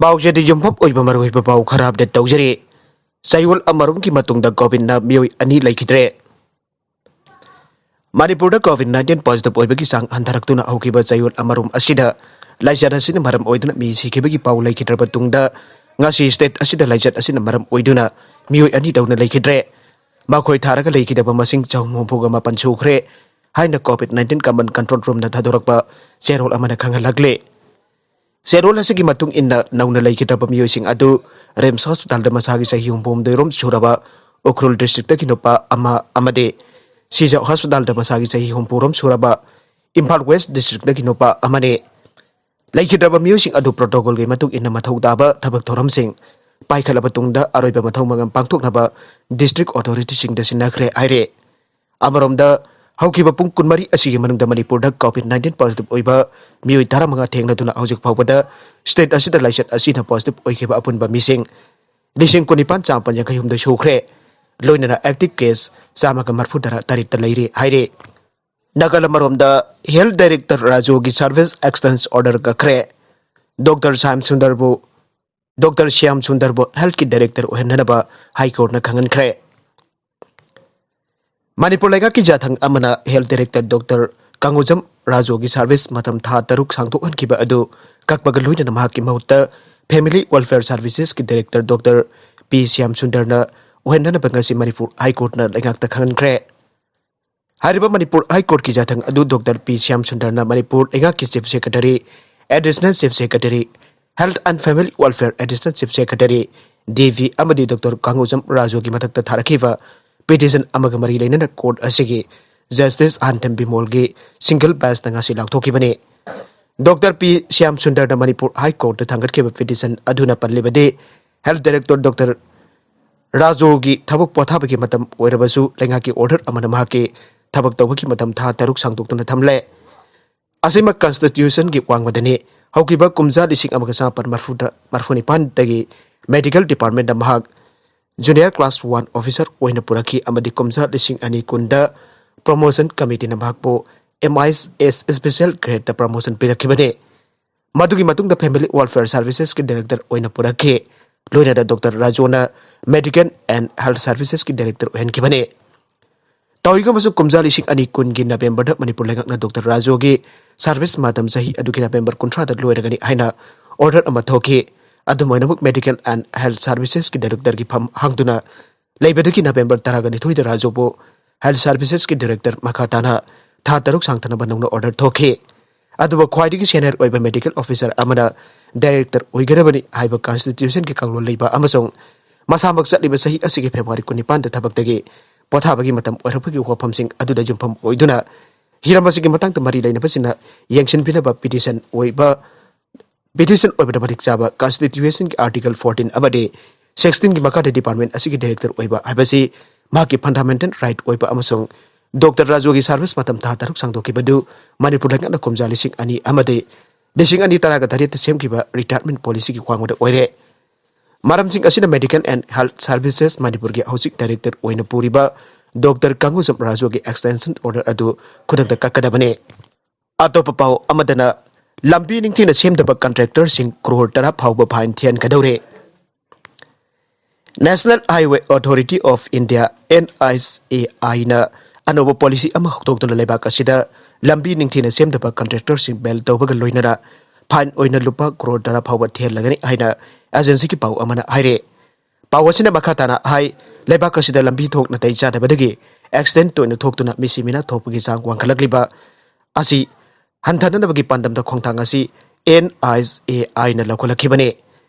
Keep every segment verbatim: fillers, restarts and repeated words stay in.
ꯄꯥꯎꯆꯦꯗ ꯌꯨꯝꯐꯝ ꯑꯣꯏꯕ ꯃꯔꯨꯑꯣꯏꯕ ꯄꯥꯎ ꯈꯔ ꯑꯞꯗꯦꯠ ꯇꯧꯖꯔꯤ꯫ ꯆꯌꯣꯜ ꯑꯃꯔꯣꯝꯒꯤ ꯃꯇꯨꯡꯗ ꯀꯣꯚꯤꯗꯅ ꯃꯤꯑꯣꯏ ꯑꯅꯤ ꯂꯩꯈꯤꯗ꯭ꯔꯦ꯫ ꯃꯅꯤꯄꯨꯔꯗ ꯀꯣꯚꯤꯗ ꯅꯥꯏꯟꯇꯤꯟ ꯄꯣꯖꯤꯇꯤꯚ ꯑꯣꯏꯕꯒꯤ ꯆꯥꯡ ꯍꯟꯊꯔꯛꯇꯨꯅ ꯍꯧꯈꯤꯕ ꯆꯌꯣꯜ ꯑꯃꯔꯣꯝ ꯑꯁꯤꯗ ꯂꯥꯏꯆꯠ ꯑꯁꯤꯅ ꯃꯔꯝ ꯑꯣꯏꯗꯨꯅ ꯃꯤ ꯁꯤꯈꯤꯕꯒꯤ ꯄꯥꯎ ꯂꯩꯈꯤꯗ꯭ꯔꯕ ꯇꯨꯡꯗ, ꯉꯁꯤ ꯁ꯭ꯇꯦꯠ ꯑꯁꯤꯗ ꯂꯥꯏꯆꯠ ꯑꯁꯤꯅ ꯃꯔꯝ ꯑꯣꯏꯗꯨꯅ ꯃꯤꯑꯣꯏ ꯑꯅꯤ ꯇꯧꯅ ꯂꯩꯈꯤꯗ꯭ꯔꯦ꯫ ꯃꯈꯣꯏ ꯊꯥꯔꯒ ꯂꯩꯈꯤꯗꯕ ꯃꯁꯤꯡ ꯆꯍꯨꯝ ꯍꯨꯝꯐꯨꯒ ꯃꯥꯄꯟ ꯁꯨꯈ꯭ꯔꯦ ꯍꯥꯏꯅ ꯀꯣꯚꯤꯗ ꯅꯥꯏꯟꯇꯤꯟ ꯀꯃꯟ ꯀꯟꯇ꯭ꯔꯣꯜ ꯔꯨꯝꯅ ꯊꯥꯗꯣꯔꯛꯄ ꯆꯦꯔꯣꯜ ꯑꯃꯅ ꯈꯪꯍꯜꯂꯛꯂꯦ꯫ ꯆꯦꯔꯣꯜ ꯑꯁꯤꯒꯤ ꯃꯇꯨꯡ ꯏꯟꯅ, ꯅꯧꯅ ꯂꯩꯈꯤꯗ꯭ꯔꯕ ꯃꯤꯑꯣꯏꯁꯤꯡ ꯑꯗꯨ ꯔꯤꯝꯁ ꯍꯣꯁꯄꯤꯇꯥꯜꯗ ꯃꯁꯥꯒꯤ ꯆꯍꯤ ꯍꯨꯝꯐꯨꯍꯨꯝꯗꯣꯏꯔꯣꯝ ꯁꯨꯔꯕ ꯎꯈ꯭ꯔꯨꯜ ꯗꯤꯁꯇ꯭ꯔꯤꯛꯇꯒꯤ ꯅꯨꯄꯥ ꯑꯃ ꯑꯃꯗꯤ ꯁꯤꯖ ꯍꯣꯁꯄꯤꯇꯥꯜꯗ ꯃꯁꯥꯒꯤ ꯆꯍꯤ ꯍꯨꯝꯐꯨꯔꯣꯝ ꯁꯨꯔꯕ ꯏꯝꯐꯥꯜ ꯋꯦꯁ ꯗꯤꯁꯇ꯭ꯔꯤꯛꯇꯒꯤ ꯅꯨꯄꯥ ꯑꯃꯅꯤ꯫ ꯂꯩꯈꯤꯗ꯭ꯔꯕ ꯃꯤꯑꯣꯏꯁꯤꯡ ꯑꯗꯨ ꯄ꯭ꯔꯣꯇꯣꯀꯣꯜꯒꯤ ꯃꯇꯨꯡ ꯏꯟꯅ ꯃꯊꯧ ꯇꯥꯕ ꯊꯕꯛ ꯊꯧꯔꯝꯁꯤꯡ ꯄꯥꯏꯈꯠꯂꯕ ꯇꯨꯡꯗ ꯑꯔꯣꯏꯕ ꯃꯊꯧ ꯃꯉꯝ ꯄꯥꯡꯊꯣꯛꯅꯕ ꯗꯤꯁꯇ꯭ꯔꯤꯛ ꯑꯣꯊꯣꯔꯤꯇꯤꯁꯤꯡꯗ ꯁꯤꯟꯅꯈ꯭ꯔꯦ ꯍꯥꯏꯔꯦ꯫ ꯑꯃꯔꯣꯝꯗ, ꯍꯧꯈꯤꯕ ꯄꯨꯡ ꯀꯨꯟꯃꯔꯤ ꯑꯁꯤꯒꯤ ꯃꯅꯨꯡꯗ ꯃꯅꯤꯄꯨꯔꯗ ꯀꯣꯚꯤꯗ ꯅꯥꯏꯟꯇꯤꯟ ꯄꯣꯖꯤꯇꯤꯚ ꯑꯣꯏꯕ ꯃꯤꯑꯣꯏ ꯇꯔꯥꯃꯉꯥ ꯊꯦꯡꯅꯗꯨꯅ ꯍꯧꯖꯤꯛ ꯐꯥꯎꯕꯗ ꯁ꯭ꯇꯦꯠ ꯑꯁꯤꯗ ꯂꯥꯏꯆꯠ ꯑꯁꯤꯅ ꯄꯣꯖꯤꯇꯤꯚ ꯑꯣꯏꯈꯤꯕ ꯑꯄꯨꯟꯕ ꯃꯤꯁꯤꯡ ꯂꯤꯁꯤꯡ ꯀꯨꯟꯅꯤꯄꯥꯟ ꯆꯥꯃꯥꯄꯟ ꯌꯥꯡꯈꯩ ꯍꯨꯝꯗꯣꯏ ꯁꯨꯈ꯭ꯔꯦ꯫ ꯂꯣꯏꯅꯅ ꯑꯦꯛꯇꯤꯚ ꯀꯦꯁ ꯆꯥꯝꯃꯒ ꯃꯔꯤꯐꯨ ꯇꯔꯥ ꯇꯔꯦꯠꯇ ꯂꯩꯔꯤ ꯍꯥꯏꯔꯦ꯫ ꯅꯥꯒꯥꯂꯦꯟ ꯑꯃꯔꯣꯝꯗ, ꯍꯦꯜꯊ ꯗꯥꯏꯔꯦꯛꯇꯔ ꯔꯥꯖꯨꯒꯤ ꯁꯥꯔꯚꯤꯁ ꯑꯦꯛꯁꯇꯦꯟꯁ ꯑꯣꯔꯗꯔ ꯀꯛꯈ꯭ꯔꯦ꯫ ꯗꯣꯛꯇꯔ ꯁ꯭ꯌꯥꯝ ꯁꯨꯟꯗꯔꯕꯨ, ꯗꯣꯛꯇꯔ ꯁ꯭ꯌꯥꯝ ꯁꯨꯟꯗꯔꯕꯨ ꯍꯦꯜꯊꯀꯤ ꯗꯥꯏꯔꯦꯛꯇꯔ ꯑꯣꯏꯍꯟꯅꯅꯕ ꯍꯥꯏ ꯀꯣꯔꯠꯅ ꯈꯪꯍꯟꯈ꯭ꯔꯦ꯫ ꯃꯅꯤꯄꯨꯔ ꯂꯩꯉꯥꯛꯀꯤ ꯌꯥꯊꯪ ꯑꯃꯅ ꯍꯦꯜꯊ ꯗꯥꯏꯔꯦꯛꯇꯔ ꯗꯣꯛꯇꯔ ꯀꯥꯡꯉꯨꯖꯝ ꯔꯥꯖꯨꯒꯤ ꯁꯥꯔꯚꯤꯁ ꯃꯇꯝ ꯊꯥ ꯇꯔꯨꯛ ꯁꯥꯡꯗꯣꯛꯍꯟꯈꯤꯕ ꯑꯗꯨ ꯀꯛꯄꯒ ꯂꯣꯏꯅꯅ ꯃꯍꯥꯛꯀꯤ ꯃꯍꯨꯠꯇ ꯐꯦꯃꯤꯂꯤ ꯋꯦꯜꯐꯤꯌꯔ ꯁꯥꯔꯚꯤꯁꯦꯁꯀꯤ ꯗꯥꯏꯔꯦꯛꯇꯔ ꯗꯣꯛꯇꯔ ꯄꯤ ꯁ꯭ꯌꯥꯝ ꯁꯨꯟꯗꯔꯅ ꯑꯣꯏꯍꯟꯅꯅꯕ ꯉꯁꯤ ꯃꯅꯤꯄꯨꯔ ꯍꯥꯏ ꯀꯣꯔꯠꯅ ꯂꯩꯉꯥꯛꯇ ꯈꯪꯍꯟꯈ꯭ꯔꯦ꯫ ꯍꯥꯏꯔꯤꯕ ꯃꯅꯤꯄꯨꯔ ꯍꯥꯏ ꯀꯣꯔꯠꯀꯤ ꯌꯥꯊꯪ ꯑꯗꯨ ꯗꯣꯛꯇꯔ ꯄꯤ ꯁ꯭ꯌꯥꯝ ꯁꯨꯟꯗꯔꯅ ꯃꯅꯤꯄꯨꯔ ꯂꯩꯉꯥꯛꯀꯤ chief secretary, additional chief secretary, health and family welfare additional chief secretary, D V ꯑꯃꯗꯤ ꯗꯣꯛꯇꯔ ꯀꯥꯡꯉꯨꯖꯝ ꯔꯥꯖꯨꯒꯤ ꯃꯊꯛꯇ ꯊꯥꯔꯛꯈꯤꯕ ꯄꯤꯇꯤꯁꯟ ꯑꯃꯒ ꯃꯔꯤ ꯂꯩꯅꯅ ꯀꯣꯔꯠ ꯑꯁꯤꯒꯤ ꯖꯁꯇꯤꯁ ꯑꯍꯟꯊꯦꯝ ꯕꯤꯃꯣꯜꯒꯤ ꯁꯤꯡꯒꯜ ꯕꯦꯟꯁꯅ ꯉꯁꯤ ꯂꯥꯎꯊꯣꯛꯈꯤꯕꯅꯤ꯫ ꯗꯣꯛꯇꯔ ꯄꯤ ꯁ꯭ꯌꯥꯝ ꯁꯨꯟꯗꯔꯅ ꯃꯅꯤꯄꯨꯔ ꯍꯥꯏ ꯀꯣꯔꯠꯇ ꯊꯥꯡꯒꯠꯈꯤꯕ ꯄꯤꯇꯤꯁꯟ ꯑꯗꯨꯅ ꯄꯜꯂꯤꯕꯗꯤ, ꯍꯦꯜꯊ ꯗꯥꯏꯔꯦꯛꯇꯔ ꯗꯣꯛꯇꯔ ꯔꯥꯖꯨꯒꯤ ꯊꯕꯛ ꯄꯣꯊꯥꯕꯒꯤ ꯃꯇꯝ ꯑꯣꯏꯔꯕꯁꯨ ꯂꯩꯉꯥꯛꯀꯤ ꯑꯣꯔꯗꯔ ꯑꯃꯅ ꯃꯍꯥꯛꯀꯤ ꯊꯕꯛ ꯇꯧꯕꯒꯤ ꯃꯇꯝ ꯊꯥ ꯇꯔꯨꯛ ꯁꯥꯡꯗꯣꯛꯇꯨꯅ ꯊꯝꯂꯦ꯫ ꯑꯁꯤꯃꯛ ꯀꯟꯁꯇꯤꯇ꯭ꯌꯨꯁꯟꯒꯤ ꯋꯥꯡꯃꯗꯅꯤ꯫ ꯍꯧꯈꯤꯕ ꯀꯨꯝꯖꯥ ꯂꯤꯁꯤꯡ ꯑꯃꯒ ꯆꯥꯃꯥꯄꯟ ꯃꯔꯤꯐꯨ ꯃꯔꯤꯐꯨ ꯅꯤꯄꯥꯟꯗꯒꯤ ꯃꯦꯗꯤꯀꯦꯜ ꯗꯤꯄꯥꯔꯠꯃꯦꯟꯗ ꯃꯍꯥꯛ ꯖꯨꯅꯤꯌꯔ ꯀ꯭ꯂꯥꯁ ꯋꯥꯟ ꯑꯣꯐꯤꯁꯔ ꯑꯣꯏꯅ ꯄꯨꯔꯛꯈꯤ ꯑꯃꯗꯤ ꯀꯨꯝꯖꯥ ꯂꯤꯁꯤꯡ ꯑꯅꯤ ꯀꯨꯟꯗ ꯄ꯭ꯔꯣꯃꯣꯁꯟ ꯀꯃꯤꯇꯤꯅ ꯃꯍꯥꯛꯄꯨ ꯑꯦꯝ ꯑꯥꯏ ꯑꯦꯁ ꯏꯁꯄꯦꯁꯦꯜ ꯒ꯭ꯔꯦꯗꯇ ꯄ꯭ꯔꯃꯣꯁꯟ ꯄꯤꯔꯛꯈꯤꯕꯅꯤ꯫ ꯃꯗꯨꯒꯤ ꯃꯇꯨꯡꯗ Family Welfare Servicesꯀꯤ Director ꯑꯣꯏꯅ ꯄꯨꯔꯛꯈꯤ꯫ ꯂꯣꯏꯅꯅ ꯗꯣꯛꯇꯔ ꯔꯥꯖꯨꯅ Medical and Health Servicesꯀꯤ Director ꯑꯣꯏꯍꯟꯈꯤꯕꯅꯤ꯫ ꯇꯧꯏꯒꯨꯝꯕꯁꯨ ꯀꯨꯝꯖꯥ ꯂꯤꯁꯤꯡ ꯑꯅꯤ ꯀꯨꯟꯒꯤ Novemberꯗ ꯃꯅꯤꯄꯨꯔ ꯂꯩꯉꯥꯛꯅ ꯗꯣꯛꯇꯔ ꯔꯥꯖꯨꯒꯤ service ꯃꯇꯝ ꯆꯍꯤ ꯑꯗꯨꯒꯤ November ꯀꯨꯟꯊ꯭ꯔꯥꯗ ꯂꯣꯏꯔꯒꯅꯤ ꯍꯥꯏꯅ order ꯑꯃ ꯊꯣꯛꯈꯤ꯫ ꯑꯗꯨꯝ ꯑꯣꯏꯅꯃꯛ Medical and Health Servicesꯀꯤ Directorꯒꯤ ꯐꯝ ꯍꯥꯡꯗꯨꯅ ꯂꯩꯕꯗꯒꯤ November ꯇꯔꯥꯒ ꯅꯤꯊꯣꯏꯗ ꯔꯥꯖꯨꯕꯨ Health Servicesꯀꯤ Director ꯃꯈꯥ ꯇꯥꯅ ꯊꯥ ꯇꯔꯨꯛ ꯁꯥꯡꯊꯅꯕ ꯅꯧꯅ order ꯊꯣꯛꯈꯤ꯫ ꯑꯗꯨꯕꯨ ꯈ꯭ꯋꯥꯏꯗꯒꯤ senior ꯑꯣꯏꯕ medical officer ꯑꯃꯅ Director ꯑꯣꯏꯒꯗꯕꯅꯤ ꯍꯥꯏꯕ Constitutionꯒꯤ ꯀꯥꯡꯂꯣꯟ ꯂꯩꯕ ꯑꯃꯁꯨꯡ ꯃꯁꯥꯃꯛ ꯆꯠꯂꯤꯕ ꯆꯍꯤ ꯑꯁꯤꯒꯤ February ꯀꯨꯟꯅꯤꯄꯥꯟꯗ ꯊꯕꯛꯇꯒꯤ ꯄꯣꯊꯥꯕꯒꯤ ꯃꯇꯝ ꯑꯣꯏꯔꯛꯄꯒꯤ ꯋꯥꯐꯝꯁꯤꯡ ꯑꯗꯨꯗ ꯌꯨꯝꯐꯝ ꯑꯣꯏꯗꯨꯅ ꯍꯤꯔꯝ ꯑꯁꯤꯒꯤ ꯃꯇꯥꯡꯗ ꯃꯔꯤ ꯂꯩꯅꯕꯁꯤꯡꯅ ꯌꯦꯡꯁꯤꯟꯕꯤꯅꯕ petition ꯑꯣꯏꯕ, petition ꯑꯣꯏꯕꯗ ꯃꯇꯤꯛ ꯆꯥꯕ Constitutionꯒꯤ Article fourteen ꯑꯃꯗꯤ sixteenꯒꯤ ꯃꯈꯥꯗ department ꯑꯁꯤꯒꯤ Director ꯑꯣꯏꯕ ꯍꯥꯏꯕꯁꯤ ꯃꯍꯥꯛꯀꯤ fundamental right ꯑꯣꯏꯕ ꯑꯃꯁꯨꯡ ꯗꯣꯛꯇꯔ ꯔꯥꯖꯨꯒꯤ service ꯃꯇꯝ ꯊꯥ ꯇꯔꯨꯛ ꯁꯥꯡꯗꯣꯛꯈꯤꯕꯗꯨ ꯃꯅꯤꯄꯨꯔ ꯂꯩꯉꯥꯛꯅ ꯀꯨꯝꯖꯥ ꯂꯤꯁꯤꯡ ꯑꯅꯤ ꯑꯃꯗꯤ ꯂꯤꯁꯤꯡ ꯑꯅꯤ ꯇꯔꯥꯒ ꯇꯔꯦꯠꯇ ꯁꯦꯝꯈꯤꯕ retirement policyꯒꯤ ꯋꯥꯡꯃꯗ ꯑꯣꯏꯔꯦ꯫ ꯃꯔꯝꯁꯤꯡ ꯑꯁꯤꯅ Medical and Health Services ꯃꯅꯤꯄꯨꯔꯒꯤ ꯍꯧꯖꯤꯛ Director ꯑꯣꯏꯅ ꯄꯨꯔꯤꯕ ꯗꯣꯛꯇꯔ ꯀꯥꯡꯒꯨꯖꯝ ꯔꯥꯖꯨꯒꯤ extension order ꯑꯗꯨ ꯈꯨꯗꯛꯇ ꯀꯛꯀꯗꯕꯅꯤ꯫ ꯑꯇꯣꯞꯄ ꯄꯥꯎ ꯑꯃꯗꯅ, ꯂꯝꯕꯤ ꯅꯤꯡꯊꯤꯅ ꯁꯦꯝꯗꯕ contractorꯁꯤꯡ crore ꯇꯔꯥ ꯐꯥꯎꯕ fine ꯊꯤꯍꯟꯒꯗꯧꯔꯦ꯫ National Highway Authority of India, NHAIꯅ ꯑꯅꯧꯕ policy ꯑꯃ ꯍꯧꯗꯣꯛꯇꯨꯅ ꯂꯩꯕꯥꯛ ꯑꯁꯤꯗ ꯂꯝꯕꯤ ꯅꯤꯡꯊꯤꯅ ꯁꯦꯝꯗꯕ contractorꯁꯤꯡ bail ꯇꯧꯕꯒ ꯂꯣꯏꯅꯅ fine ꯑꯣꯏꯅ ꯂꯨꯄꯥ crore ꯇꯔꯥ ꯐꯥꯎꯕ ꯊꯤꯍꯜꯂꯒꯅꯤ ꯍꯥꯏꯅ agencyꯒꯤ ꯄꯥꯎ ꯑꯃꯅ ꯍꯥꯏꯔꯦ꯫ ꯄꯥꯎ ꯑꯁꯤꯅ ꯃꯈꯥ ꯇꯥꯅ ꯍꯥꯏ, ꯂꯩꯕꯥꯛ ꯑꯁꯤꯗ ꯂꯝꯕꯤ ꯊꯣꯡ ꯅꯥꯇꯩ ꯆꯥꯗꯕꯗꯒꯤ accident ꯇꯣꯏꯅ ꯊꯣꯛꯇꯨꯅ ꯃꯤꯁꯤ ꯃꯤꯅꯥ ꯊꯣꯛꯄꯒꯤ ꯆꯥꯡ ꯋꯥꯡꯈꯠꯂꯛꯂꯤꯕ ꯑꯁꯤ ꯍꯟꯊꯅꯅꯕꯒꯤ ꯄꯥꯟꯗꯝꯗ ꯈꯣꯡꯊꯥꯡ ꯑꯁꯤ NHAIꯅ ꯂꯧꯈꯠꯂꯛꯈꯤꯕꯅꯤ꯫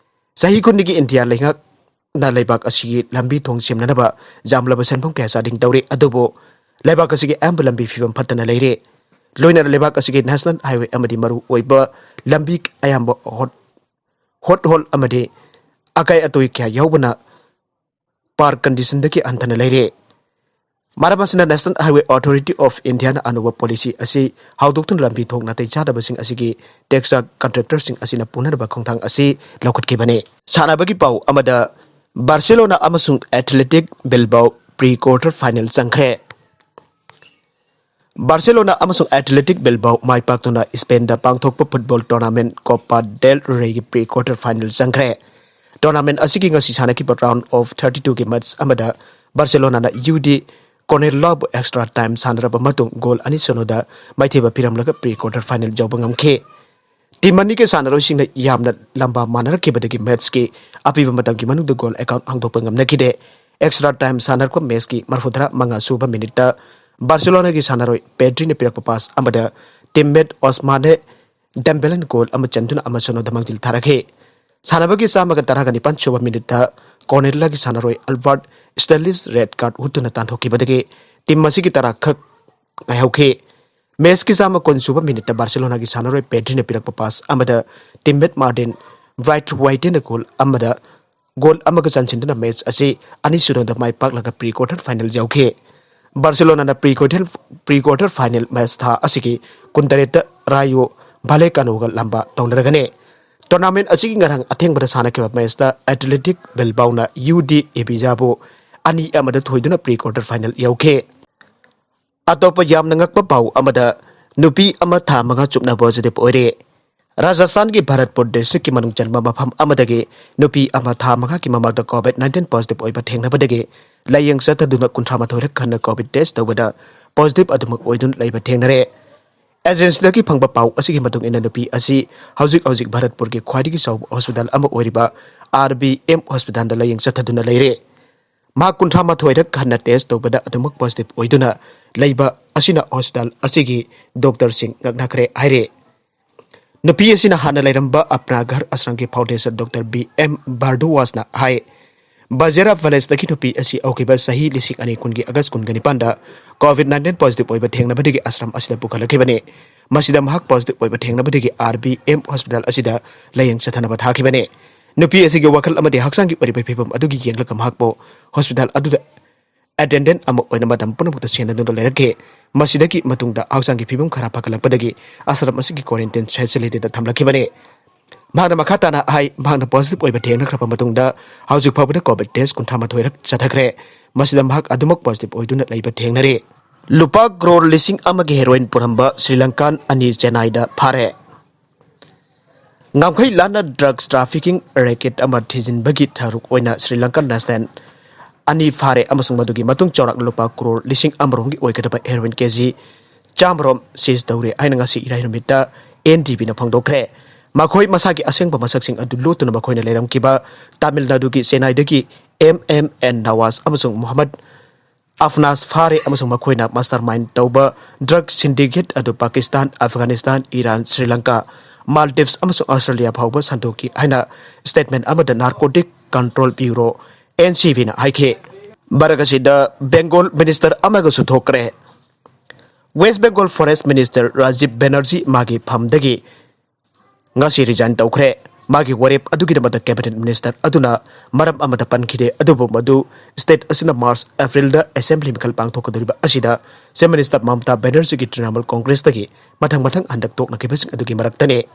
ꯆꯍꯤ ꯈꯨꯗꯤꯡꯒꯤ ꯏꯟꯗꯤꯌꯥ ꯂꯩꯉꯥꯛꯅ ꯂꯩꯕꯥꯛ ꯑꯁꯤꯒꯤ ꯂꯝꯕꯤ ꯊꯣꯡ ꯁꯦꯝꯅꯅꯕ ꯌꯥꯝꯂꯕ ꯁꯦꯟꯐꯝ ꯀꯌꯥ ꯆꯥꯗꯤꯡ ꯇꯧꯔꯤ, ꯑꯗꯨꯕꯨ ꯂꯩꯕꯥꯛ ꯑꯁꯤꯒꯤ ꯑꯌꯥꯝꯕ ꯂꯝꯕꯤ ꯐꯤꯕꯝ ꯐꯠꯇꯅ ꯂꯩꯔꯦ꯫ ꯂꯣꯏꯅꯅ ꯂꯩꯕꯥꯛ ꯑꯁꯤꯒꯤ national highway ꯑꯃꯗꯤ ꯃꯔꯨ ꯑꯣꯏꯕ ꯂꯝꯕꯤ ꯑꯌꯥꯝꯕ hot, hot hole ꯑꯃꯗꯤ ꯑꯀꯥꯏ ꯑꯇꯣꯏ ꯀꯌꯥ ꯌꯥꯎꯕꯅ poor conditionꯗꯒꯤ ꯍꯟꯊꯅ ꯂꯩꯔꯦ꯫ ꯃꯔꯝ ꯑꯁꯤꯅ National Highway Authority of Indiaꯅ ꯑꯅꯧꯕ policy ꯑꯁꯤ ꯍꯧꯗꯣꯛꯇꯨꯅ ꯂꯝꯕꯤ ꯊꯣꯡ ꯅꯥꯇꯩ ꯆꯥꯗꯕꯁꯤꯡ ꯑꯁꯤꯒꯤ tax contractorꯁꯤꯡ ꯑꯁꯤꯅ ꯄꯨꯅꯅꯕ ꯈꯣꯡꯊꯥꯡ ꯑꯁꯤ ꯂꯧꯈꯠꯈꯤꯕꯅꯤ꯫ ꯁꯥꯟꯅꯕꯒꯤ ꯄꯥꯎ ꯑꯃꯗ, Barcelona ꯑꯃꯁꯨꯡ Athletic Bilbao pre quarter final ꯆꯪꯈ꯭ꯔꯦ꯫ ꯕꯥꯔꯁꯦꯂꯣꯅꯥ ꯑꯃꯁꯨꯡ ꯑꯦꯊꯂꯦꯇꯤꯛ ꯕꯤꯜꯕꯥꯎ ꯃꯥꯏ ꯄꯥꯛꯇꯨꯅ ꯏꯁꯄꯦꯟꯗ ꯄꯥꯡꯊꯣꯛꯄ ꯐꯨꯠꯕꯣꯜ ꯇꯣꯔꯅꯥꯃꯦꯟ ꯀꯣꯄꯥ ꯗꯦꯜ ꯔꯦꯒꯤ ꯄ꯭ꯔꯤ ꯀ꯭ꯋꯥꯔꯇꯔ ꯐꯥꯏꯅꯦꯜ ꯆꯪꯈ꯭ꯔꯦ꯫ ꯇꯣꯔꯅꯥꯃꯦꯟ ꯑꯁꯤꯒꯤ ꯉꯁꯤ ꯁꯥꯟꯅꯈꯤꯕ ꯔꯥꯎꯟ ꯑꯣꯐ ꯊꯥꯔꯇꯤ ꯇꯨꯒꯤ ꯃꯦꯆ ꯑꯃꯗ ꯕꯥꯔꯁꯦꯂꯣꯅꯥꯅ ꯌꯨ ꯗꯤ ꯀꯣꯅꯦꯔꯂꯥꯕꯨ ꯑꯦꯛꯁꯇ꯭ꯔꯥ ꯇꯥꯏꯝ ꯁꯥꯟꯅꯔꯕ ꯃꯇꯨꯡ ꯒꯣꯜ ꯑꯅꯤ ꯁꯨꯅꯗ ꯃꯥꯏꯊꯤꯕ ꯄꯤꯔꯝꯂꯒ ꯄ꯭ꯔꯤ ꯀ꯭ꯋꯥꯔꯇꯔ ꯐꯥꯏꯅꯦꯜ ꯌꯧꯕ ꯉꯝꯈꯤ꯫ ꯇꯤꯝ ꯑꯅꯤꯒꯤ ꯁꯥꯟꯅꯔꯣꯏꯁꯤꯡꯅ ꯌꯥꯝꯅ ꯂꯝꯕꯥ ꯃꯥꯟꯅꯔꯛꯈꯤꯕꯗꯒꯤ ꯃꯦꯆꯀꯤ ꯑꯄꯤꯕ ꯃꯇꯝꯒꯤ ꯃꯅꯨꯡꯗ ꯒꯣꯜ ꯑꯦꯀꯥꯎꯟ ꯍꯥꯡꯗꯣꯛꯄ ꯉꯝꯅꯈꯤꯗꯦ꯫ ꯑꯦꯛꯁꯇ꯭ꯔꯥ ꯇꯥꯏꯝ ꯁꯥꯟꯅꯔꯛꯄ ꯃꯦꯆꯀꯤ ꯃꯔꯤꯐꯨꯇꯔꯥ ꯃꯉꯥ ꯁꯨꯕ ꯃꯤꯅꯤꯠꯇ ꯕꯥꯔꯁꯦꯂꯣꯅꯥꯒꯤ ꯁꯥꯟꯅꯔꯣꯏ ꯄꯦꯗ꯭ꯔꯤꯅ ꯄꯤꯔꯛꯄ ꯄꯥꯁ ꯑꯃꯗ ꯇꯤꯝꯃꯦꯠ ꯑꯣꯁꯃꯥꯅꯦ ꯗꯦꯝꯕꯦꯂꯦꯅ ꯒꯣꯜ ꯑꯃ ꯆꯟꯗꯨꯅ ꯑꯃ ꯁꯨꯅꯗ ꯃꯥꯡꯖꯤꯜ ꯊꯥꯔꯛꯈꯤ꯫ ꯁꯥꯟꯅꯕꯒꯤ ꯆꯥꯝꯃꯒ ꯇꯔꯥꯒ ꯅꯤꯄꯥꯟ ꯁꯨꯕ ꯃꯤꯅꯤꯠꯇ ꯀꯣꯅꯦꯔꯂꯥꯒꯤ ꯁꯥꯟꯅꯔꯣꯏ ꯑꯜꯕꯥꯔꯠ ꯁ꯭ꯇꯦꯂꯤꯁ ꯔꯦꯗ ꯀꯥꯔꯗ ꯎꯠꯇꯨꯅ ꯇꯥꯟꯊꯣꯛꯈꯤꯕꯗꯒꯤ ꯇꯤꯝ ꯑꯁꯤꯒꯤ ꯇꯔꯥ ꯈꯛ ꯉꯥꯏꯍꯧꯈꯤ꯫ ꯃꯦꯆꯀꯤ ꯆꯥꯝꯃ ꯀꯨꯟ ꯁꯨꯕ ꯃꯤꯅꯤꯠꯇ ꯕꯥꯔꯁꯦꯂꯣꯅꯥꯒꯤ ꯁꯥꯟꯅꯔꯣꯏ ꯄꯦꯗ꯭ꯔꯤꯅ ꯄꯤꯔꯛꯄ ꯄꯥꯁ ꯑꯃꯗ ꯇꯤꯝꯃꯦꯠ ꯃꯥꯔꯇꯤꯟ ꯕ꯭ꯔꯥꯏꯠ ꯋꯥꯏꯇꯦꯅ ꯒꯣꯜ ꯑꯃꯗ ꯒꯣꯜ ꯑꯃꯒ ꯆꯟꯁꯤꯟꯗꯨꯅ ꯃꯦꯆ ꯑꯁꯤ ꯑꯅꯤ ꯁꯨꯅꯗ ꯃꯥꯏ ꯄꯥꯛꯂꯒ ꯄ꯭ꯔꯤ ꯀ꯭ꯋꯥꯔꯇꯔ ꯐꯥꯏꯅꯦꯜ ꯌꯧꯈꯤ꯫ ꯕꯥꯔꯁꯦꯂꯣꯅꯥꯅ pre quarter pre quarter final match ꯊꯥ ꯑꯁꯤꯒꯤ ꯀꯨꯟꯇꯔꯦꯠꯇ ꯔꯥꯌꯣ ꯚꯥꯂꯦꯀꯥꯅꯣꯒ ꯂꯝꯕꯥ ꯇꯧꯅꯔꯒꯅꯤ꯫ ꯇꯣꯔꯅꯥꯃꯦꯟ ꯑꯁꯤꯒꯤ ꯉꯔꯥꯡ ꯑꯊꯦꯡꯕꯗ ꯁꯥꯟꯅꯈꯤꯕ ꯃꯦꯆꯇ ꯑꯦꯊꯂꯦꯇꯤꯛ ꯕꯤꯜꯕꯥꯎꯅ ꯌꯨ ꯗꯤ ꯏꯕꯤꯖꯥꯕꯨ ꯑꯅꯤ ꯑꯃꯗ ꯊꯣꯏꯗꯨꯅ ꯄ꯭ꯔꯤ ꯀ꯭ꯋꯥꯔꯇꯔ ꯐꯥꯏꯅꯦꯜ ꯌꯧꯈꯤ꯫ ꯑꯇꯣꯞꯄ ꯌꯥꯝꯅ ꯉꯛꯄ ꯄꯥꯎ ꯑꯃꯗ, ꯅꯨꯄꯤ ꯑꯃ ꯊꯥ ꯃꯉꯥ ꯆꯨꯞꯅ ꯄꯣꯖꯤꯇꯤꯚ ꯑꯣꯏꯔꯦ꯫ ꯔꯥꯖꯁꯊꯥꯟꯒꯤ ꯚꯔꯠꯄꯨꯔ ꯗꯤꯁꯇ꯭ꯔꯤꯛꯀꯤ ꯃꯅꯨꯡ ꯆꯟꯕ ꯃꯐꯝ ꯑꯃꯗꯒꯤ ꯅꯨꯄꯤ ꯑꯃ ꯊꯥ ꯃꯉꯥꯒꯤ ꯃꯃꯥꯡꯗ ꯀꯣꯚꯤꯗ ꯅꯥꯏꯟꯇꯤꯟ ꯄꯣꯖꯤꯇꯤꯚ ꯑꯣꯏꯕ ꯊꯦꯡꯅꯕꯗꯒꯤ ꯂꯥꯏꯌꯦꯡ ꯆꯠꯊꯗꯨꯅ ꯀꯨꯟꯊ꯭ꯔꯥ ꯃꯥꯊꯣꯏꯔꯛ ꯍꯟꯅ ꯀꯣꯚꯤꯗ ꯇꯦꯁ ꯇꯧꯕꯗ ꯄꯣꯖꯤꯇꯤꯚ ꯑꯗꯨꯃꯛ ꯑꯣꯏꯗꯨꯅ ꯂꯩꯕ ꯊꯦꯡꯅꯔꯦ꯫ ꯑꯦꯖꯦꯟꯁꯤꯗꯒꯤ ꯐꯪꯕ ꯄꯥꯎ ꯑꯁꯤꯒꯤ ꯃꯇꯨꯡ ꯏꯟꯅ, ꯅꯨꯄꯤ ꯑꯁꯤ ꯍꯧꯖꯤꯛ ꯍꯧꯖꯤꯛ ꯚꯥꯔꯠꯄꯨꯔꯒꯤ ꯈ꯭ꯋꯥꯏꯗꯒꯤ ꯆꯥꯎꯕ ꯍꯣꯁꯄꯤꯇꯥꯜ ꯑꯃ ꯑꯣꯏꯔꯤꯕ ꯑꯥꯔ ꯕꯤ ꯑꯦꯝ ꯍꯣꯁꯄꯤꯇꯥꯜꯗ ꯂꯥꯌꯦꯡ ꯆꯠꯊꯗꯨꯅ ꯂꯩꯔꯦ꯫ ꯃꯍꯥꯛ ꯀꯨꯟꯊ꯭ꯔꯥ ꯃꯥꯊꯣꯏꯔꯛ ꯍꯟꯅ ꯇꯦꯁ ꯇꯧꯕꯗ ꯑꯗꯨꯃꯛ ꯄꯣꯖꯤꯇꯤꯚ ꯑꯣꯏꯗꯨꯅ ꯂꯩꯕ ꯑꯁꯤꯅ ꯍꯣꯁꯄꯤꯇꯥꯜ ꯑꯁꯤꯒꯤ ꯗꯣꯛꯇꯔꯁꯤꯡ ꯉꯛꯅꯈ꯭ꯔꯦ ꯍꯥꯏꯔꯦ꯫ ꯅꯨꯄꯤ ꯑꯁꯤꯅ ꯍꯥꯟꯅ ꯂꯩꯔꯝꯕ ꯑꯞꯅꯥꯒꯔ ꯑꯁ꯭ꯔꯝꯒꯤ ꯐꯥꯎꯟꯗꯦꯁꯟ ꯗꯣꯛꯇꯔ ꯕꯤ ꯑꯦꯝ ꯚꯥꯔꯗꯨꯋꯥꯁꯅ ꯍꯥꯏ, ꯕꯖꯦꯔꯥ ꯚꯤꯂꯦꯖꯇꯒꯤ ꯅꯨꯄꯤ ꯑꯁꯤ ꯍꯧꯈꯤꯕ ꯆꯍꯤ ꯂꯤꯁꯤꯡ ꯑꯅꯤ ꯀꯨꯟꯒꯤ ꯑꯒꯁ ꯀꯨꯟꯒ ꯅꯤꯄꯥꯟꯗ ꯀꯣꯚꯤꯗ ꯅꯥꯏꯟꯇꯤꯟ ꯄꯣꯖꯤꯇꯤꯚ ꯑꯣꯏꯕ ꯊꯦꯡꯅꯕꯗꯒꯤ ꯑꯁ꯭ꯔꯝ ꯑꯁꯤꯗ ꯄꯨꯈꯠꯂꯛꯈꯤꯕꯅꯤ꯫ ꯃꯁꯤꯗ ꯃꯍꯥꯛ ꯄꯣꯖꯤꯇꯤꯚ ꯑꯣꯏꯕ ꯊꯦꯡꯅꯕꯗꯒꯤ ꯑꯥꯔ ꯕꯤ ꯑꯦꯝ ꯍꯣꯁꯄꯤꯇꯥꯜ ꯑꯁꯤꯗ ꯂꯥꯌꯦꯡ ꯆꯠꯊꯅꯕ ꯊꯥꯈꯤꯕꯅꯤ꯫ ꯅꯨꯄꯤ ꯑꯁꯤꯒꯤ ꯋꯥꯈꯜ ꯑꯃꯗꯤ ꯍꯛꯆꯥꯡꯒꯤ ꯑꯣꯏꯔꯤꯕ ꯐꯤꯕꯝ ꯑꯗꯨꯒꯤ ꯌꯦꯡꯂꯒ ꯃꯍꯥꯛꯄꯨ ꯍꯣꯁꯄꯤꯇꯥꯜ ꯑꯗꯨꯗ ꯑꯦꯇꯦꯟꯗꯦꯟꯠ ꯑꯃ ꯑꯣꯏꯅ ꯃꯇꯝ ꯄꯨꯝꯅꯃꯛꯇ ꯁꯦꯟꯅꯗꯨꯅ ꯂꯩꯔꯛꯈꯤ꯫ ꯃꯁꯤꯗꯒꯤ ꯃꯇꯨꯡꯗ ꯍꯛꯆꯥꯡꯒꯤ ꯐꯤꯕꯝ ꯈꯔ ꯐꯒꯠꯂꯛꯄꯗꯒꯤ ꯑꯁ꯭ꯔꯝ ꯑꯁꯤꯒꯤ ꯀ꯭ꯋꯥꯔꯦꯟꯇꯤꯟ ꯐꯦꯁꯤꯂꯤꯇꯤꯗ ꯊꯝꯂꯛꯈꯤꯕꯅꯤ꯫ ꯃꯍꯥꯛꯅ ꯃꯈꯥ ꯇꯥꯅ ꯍꯥꯏ, ꯃꯍꯥꯛꯅ ꯄꯣꯖꯤꯇꯤꯚ ꯑꯣꯏꯕ ꯊꯦꯡꯅꯈ꯭ꯔꯕ ꯃꯇꯨꯡꯗ ꯍꯧꯖꯤꯛ ꯐꯥꯎꯕꯗ ꯀꯣꯚꯤꯗ ꯇꯦꯁ ꯀꯨꯟꯊ꯭ꯔꯥ ꯃꯥꯊꯣꯏꯔꯛ ꯆꯠꯊꯈ꯭ꯔꯦ꯫ ꯃꯁꯤꯗ ꯃꯍꯥꯛ ꯑꯗꯨꯃꯛ ꯄꯣꯖꯤꯇꯤꯚ ꯑꯣꯏꯗꯨꯅ ꯂꯩꯕ ꯊꯦꯡꯅꯔꯦ꯫ ꯂꯨꯄꯥ ꯀ꯭ꯔꯣꯔ ꯂꯤꯁꯤꯡ ꯑꯃꯒꯤ ꯍꯦꯔꯣꯏꯟ ꯄꯨꯔꯝꯕ ꯁ꯭ꯔꯤ ꯂꯪꯀꯥꯟ ꯑꯅꯤ ꯆꯦꯟꯅꯥꯏꯗ ꯐꯥꯔꯦ꯫ ꯉꯝꯈꯩ ꯂꯥꯟꯅ ꯗ꯭ꯔꯒꯁ ꯇ꯭ꯔꯥꯐꯤꯀꯤꯡ ꯔꯦꯀꯦꯠ ꯑꯃ ꯊꯤꯖꯤꯟꯕꯒꯤ ꯊꯔꯨꯛ ꯑꯣꯏꯅ ꯁ꯭ꯔꯤ ꯂꯪꯀꯥꯟ ꯅꯦꯁꯅꯦꯜ ꯑꯅꯤ ꯐꯥꯔꯦ ꯑꯃꯁꯨꯡ ꯃꯗꯨꯒꯤ ꯃꯇꯨꯡ ꯆꯥꯎꯔꯥꯛꯅ ꯂꯨꯄꯥ ꯀ꯭ꯔꯣꯔ ꯂꯤꯁꯤꯡ ꯑꯃꯔꯣꯝꯒꯤ ꯑꯣꯏꯒꯗꯕ ꯍꯦꯔꯣꯏꯟ ꯀꯦꯖꯤ ꯆꯥꯝꯃꯔꯣꯝ ꯁꯤꯖ ꯇꯧꯔꯦ ꯍꯥꯏꯅ ꯉꯁꯤ ꯏꯔꯥꯏ ꯅꯨꯃꯤꯠꯇ ꯑꯦꯟ ꯗꯤ ꯕꯤꯅ ꯐꯣꯡꯗꯣꯛꯈ꯭ꯔꯦ꯫ ꯃꯈꯣꯏ ꯃꯁꯥꯒꯤ ꯑꯁꯦꯡꯕ ꯃꯁꯛꯁꯤꯡ ꯑꯗꯨ ꯂꯣꯠꯇꯨꯅ ꯃꯈꯣꯏꯅ ꯂꯩꯔꯝꯈꯤꯕ ꯇꯥꯃꯤꯜ ꯅꯥꯗꯨꯒꯤ ꯆꯦꯟꯅꯥꯏꯗꯒꯤ ꯑꯦꯝ ꯑꯦꯝ ꯑꯦꯟ ꯅꯋꯥꯖ ꯑꯃꯁꯨꯡ ꯃꯨꯍꯝꯃꯗ ꯑꯐꯅꯥꯖ ꯐꯥꯔꯦ ꯑꯃꯁꯨꯡ ꯃꯈꯣꯏꯅ ꯃꯥꯁꯇꯔ ꯃꯥꯏꯟ ꯇꯧꯕ ꯗ꯭ꯔꯒ ꯁꯤꯟꯗꯤꯀꯦꯠ ꯑꯗꯨ ꯄꯥꯀꯤꯁꯇꯥꯟ, ꯑꯐꯒꯥꯅꯤꯁꯇꯥꯟ, ꯏꯔꯥꯟ, ꯁ꯭ꯔꯤ ꯂꯪꯀꯥ, ꯃꯥꯜꯗꯤꯚꯁ ꯑꯃꯁꯨꯡ ꯑꯁꯇ꯭ꯔꯦꯂꯤꯌꯥ ꯐꯥꯎꯕ ꯁꯟꯗꯣꯛꯈꯤ ꯍꯥꯏꯅ ꯁ꯭ꯇꯦꯠꯃꯦꯟ ꯑꯃꯗ ꯅꯥꯔꯀꯣꯇꯤꯛ ꯀꯟꯇ꯭ꯔꯣꯜ ꯕ꯭ꯌꯨꯔꯣ, ꯑꯦꯟ ꯁꯤ ꯕꯤꯅ ꯍꯥꯏꯈꯤ꯫ ꯃꯔꯛ ꯑꯁꯤꯗ ꯕꯦꯡꯒꯣꯜ ꯃꯤꯅꯤꯁꯇꯔ ꯑꯃꯒꯁꯨ ꯊꯣꯛꯈ꯭ꯔꯦ꯫ West Bengal forest minister Rajib Banerjee ꯃꯥꯒꯤ ꯐꯝꯗꯒꯤ ꯉꯁꯤ ꯔꯤꯖꯥꯏꯟ ꯇꯧꯈ꯭ꯔꯦ꯫ ꯃꯥꯒꯤ ꯋꯥꯔꯦꯞ ꯑꯗꯨꯒꯤꯗꯃꯛꯇ ꯀꯦꯕꯤꯅꯦꯠ ꯃꯤꯅꯤꯁꯇꯔ ꯑꯗꯨꯅ ꯃꯔꯝ ꯑꯃꯠꯇ ꯄꯟꯈꯤꯗꯦ, ꯑꯗꯨꯕꯨ ꯃꯗꯨ ꯁ꯭ꯇꯦꯠ ꯑꯁꯤꯅ ꯃꯥꯔꯆ ꯑꯦꯄ꯭ꯔꯤꯜꯗ ꯑꯦꯁꯦꯝꯕ꯭ꯂꯤ ꯃꯤꯈꯜ ꯄꯥꯡꯊꯣꯛꯀꯗꯧꯔꯤꯕ ꯑꯁꯤꯗ ꯆꯤꯐ ꯃꯤꯅꯤꯁꯇꯔ ꯃꯃꯇꯥ ꯕꯦꯅꯔꯖꯤꯒꯤ ꯇ꯭ꯔꯤꯅꯥꯃꯨꯜ ꯀꯣꯡꯒ꯭ꯔꯦꯁꯇꯒꯤ ꯃꯊꯪ ꯃꯊꯪ ꯍꯟꯗꯛ ꯇꯣꯛꯅꯈꯤꯕꯁꯤꯡ ꯑꯗꯨꯒꯤ ꯃꯔꯛꯇꯅꯤ꯫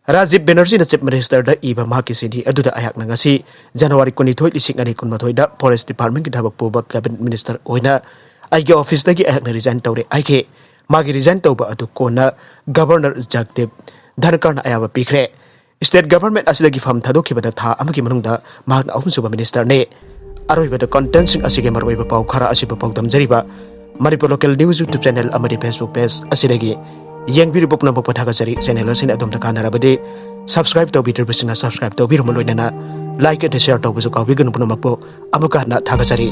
ꯔꯥꯖꯤꯕ ꯕꯦꯅꯔꯖꯤꯅ ꯆꯤꯐ ꯃꯤꯅꯤꯁꯇꯔꯗ ꯏꯕ ꯃꯍꯥꯛꯀꯤ ꯆꯤꯊꯤ ꯑꯗꯨꯗ ꯑꯩꯍꯥꯛꯅ ꯉꯁꯤ ꯖꯅꯋꯥꯔꯤ ꯀꯨꯟꯅꯤꯊꯣꯏ, ꯂꯤꯁꯤꯡ ꯑꯅꯤ ꯀꯨꯟꯃꯥꯊꯣꯏꯗ ꯐꯣꯔꯦꯁ ꯗꯤꯄꯥꯔꯠꯃꯦꯟꯒꯤ ꯊꯕꯛ ꯄꯨꯕ ꯀꯦꯕꯤꯅꯦꯠ ꯃꯤꯅꯤꯁꯇꯔ ꯑꯣꯏꯅ ꯑꯩꯒꯤ ꯑꯣꯐꯤꯁꯇꯒꯤ ꯑꯩꯍꯥꯛꯅ ꯔꯤꯖꯥꯏꯟ ꯇꯧꯔꯦ ꯍꯥꯏꯈꯤ꯫ ꯃꯥꯒꯤ ꯔꯤꯖꯥꯏꯟ ꯇꯧꯕ ꯑꯗꯨ ꯀꯣꯟꯅ ꯒꯚꯔꯅꯔ ꯖꯒꯗꯤꯞ ꯙꯟꯀꯔꯅ ꯑꯌꯥꯕ ꯄꯤꯈ꯭ꯔꯦ꯫ ꯁ꯭ꯇꯦꯠ ꯒꯚꯔꯟꯃꯦꯟꯠ ꯑꯁꯤꯗꯒꯤ ꯐꯝ ꯊꯥꯗꯣꯛꯈꯤꯕꯗ ꯊꯥ ꯑꯃꯒꯤ ꯃꯅꯨꯡꯗ ꯃꯍꯥꯛꯅ ꯑꯍꯨꯝꯁꯨꯕ ꯃꯤꯅꯤꯁꯇꯔꯅꯤ꯫ ꯑꯔꯣꯏꯕꯗ ꯀꯟꯇꯦꯟꯠꯁꯤꯡ ꯑꯁꯤꯒꯤ ꯃꯔꯨꯑꯣꯏꯕ ꯄꯥꯎ ꯈꯔ ꯑꯁꯤꯕꯨ ꯄꯥꯎꯗꯝꯖꯔꯤꯕ Manipur local news YouTube channel ꯑꯃꯗꯤ ꯐꯦꯁꯕꯨꯛ ꯄꯦꯖ ꯑꯁꯤꯗꯒꯤ ꯌꯦꯡꯕꯤꯔꯤꯕ ꯄꯨꯝꯅꯃꯛꯄꯨ ꯊꯥꯒꯠꯆꯔꯤ꯫ ꯆꯦꯅꯦꯜ ꯑꯁꯤꯅ ꯑꯗꯣꯝꯗ ꯀꯥꯟꯅꯔꯕꯗꯤ ꯁꯕꯁꯀ꯭ꯔꯥꯏꯕ ꯇꯧꯕꯤꯗ꯭ꯔꯤꯕꯁꯤꯡꯅ ꯁꯕꯁꯀ꯭ꯔꯥꯏꯕ ꯇꯧꯕꯤꯔꯨꯕ ꯂꯣꯏꯅꯅ ꯂꯥꯏꯛ ꯑꯃꯗꯤ ꯁꯤꯌꯔ ꯇꯧꯕꯁꯨ ꯀꯥꯎꯕꯤꯒꯅꯨ꯫ ꯄꯨꯝꯅꯃꯛꯄꯨ ꯑꯃꯨꯛꯀ ꯍꯟꯅ ꯊꯥꯒꯠꯆꯔꯤ꯫